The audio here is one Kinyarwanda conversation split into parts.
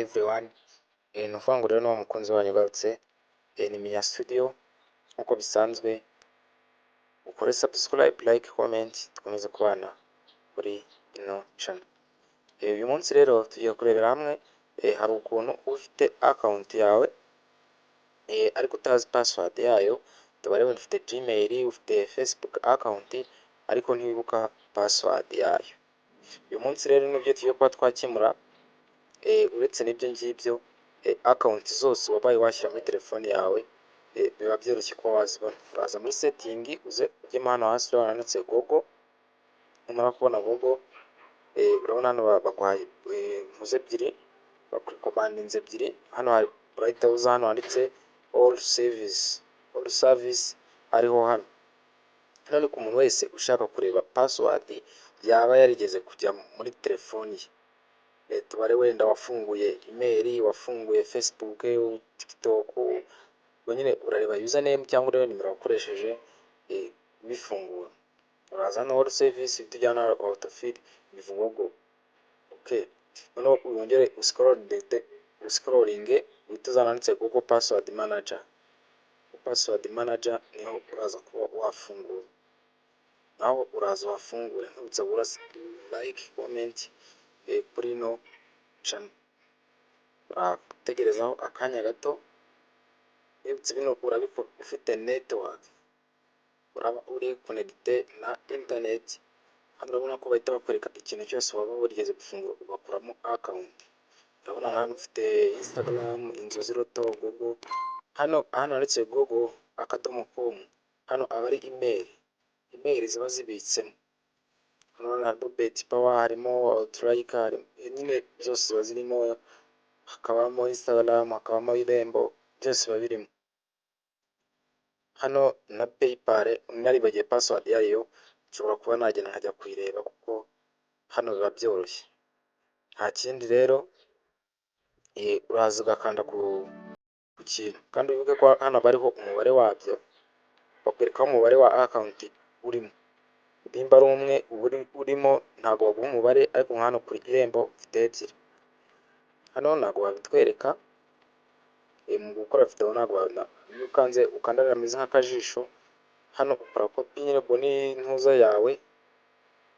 Everyone, ni ukuvuga ngo rero ni wa mukunzi wanyu ugarutse, ni Minya Studio nk'uko bisanzwe. Ukore subscribe, like, comment, dukomeze kubana kuri ino channel. Uyu munsi rero tugiye kurebera hamwe, hari ukuntu uba ufite account yawe ariko utazi password yayo. Tubare wenda ufite Gmail, ufite Facebook account, ariko ntiwibuka password yayo. Uyu munsi rero nibyo tugiye kuba twakemura. Uretse n'ibyo ngibyo, account zose wabaye washyira muri telefone yawe, biba byoroshye kuba wazibona. Uraza muri setting, uze ujyemo hano hasi, urabona handitse Google. Numara kubona Google, urabona hano baguhaye impuzu ebyiri, bakurecommendinze ebyiri. Hano hari, urahita uza hano handitse all service, all service ariho hano. Hano ni ku muntu wese ushaka kureba password yaba yarigeze kujya muri telefoni ye. Tubare wenda wafunguye email, wafunguye Facebook, TikTok, ubwo nyine urareba username cyangwa urebe nimero wakoresheje bifungura. Uraza hano all service, uhite ujya hano autofill with Google. Okay, noneho wongere uscrollinge, uhite uza handitse Google Password Manager. Password Manager niho uraza kuba wafungura, naho uraza wafungure. Nkwibutsa gukora like, comment kuri ino channel. Urategerezaho akanya gato. Nkwibutse, bino urabikora ufite network, uraba uri connected na internet. Hano urabona ko bahita bakwereka ikintu cyose waba warigeze gufungura ugakuramo account. Urabona hano ufite Instagram, Inzozi Lotto, Google. Hano handitse google.com, hano aba ari email ziba zibitsemo. Hano harimo betPawa, harimo Outlook, nyine zose ziba zirimo, hakabamo Instagram, hakabamo Irembo, byose biba birimo. Hano na PayPal naribagiwe password yayo, nshobora kuba nagenda nkajya kuyireba, kuko hano biba byoroshye. Nta kindi rero, uraza ugakanda ku kintu, kandi wibuke ko hano haba hariho umubare wabyo, bakwerekaho umubare wa account urimo. Nimba ari umwe urimo, ntabwo baguha umubare, ariko nka hano kuri Irembo mfite ebyiri. Hano ntabwo babitwereka mu gukora video, ntabwo iyo ukanze, ukanda hameze nk'akajisho hano, ukora copy nyine, ubwo ni intuza yawe,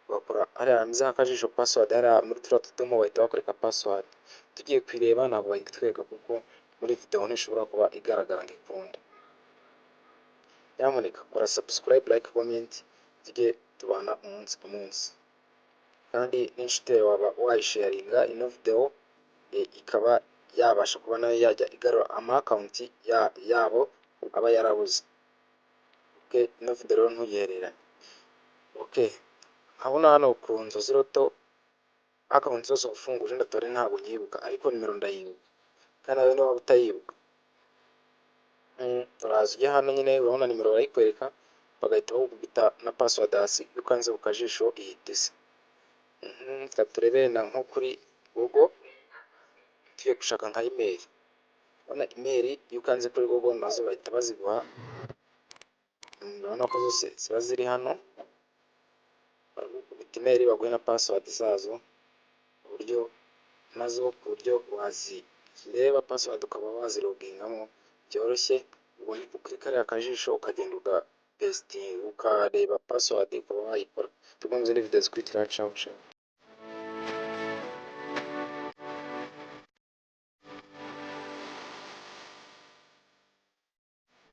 ugakora hariya hameze nk'akajisho, password hariya muri turiya tudomo bahita bakwereka password. Tugiye kuyireba ntabwo bayitwereka, kuko muri video ntishobora kuba igaragara ngo ikunde. Nyamuneka kora subscribe, like, comment, tujye tubana umunsi ku munsi. Kandi n'inshuti yawe waba wayisharinga ino video, ikaba yabasha kuba nayo yajya igarura ama account yabo aba yarabuze. Okay, ino video rero ntuyihererane. Okay, nkabona hano ku Nzozi Lotto, account zose ufunguje, ndatore ntabwo nyibuka, ariko nimero ndayibuka, kandi nawe niba utayibuka, uraza ujya hano nyine, urabona nimero barayikwereka, bagahita bagukubita na password hasi. Iyo ukanze ku kajisho ihita isa. Reka turebe na nko kuri Google, tugiye gushaka nka email. Urabona email, iyo ukanze kuri Google nazo bahita baziguha. Urabona ko zose ziba ziri hano, baragukubita email, baguhe na password zazo, ku buryo nazo, ku buryo wazireba password, ukaba wazilogingamo byoroshye. Ubwo ni kuri kariya kajisho, ukagenda ugapastinga, ukareba password, ukaba wayikora. Tugomba izindi video zikurikira. Ciao ciao.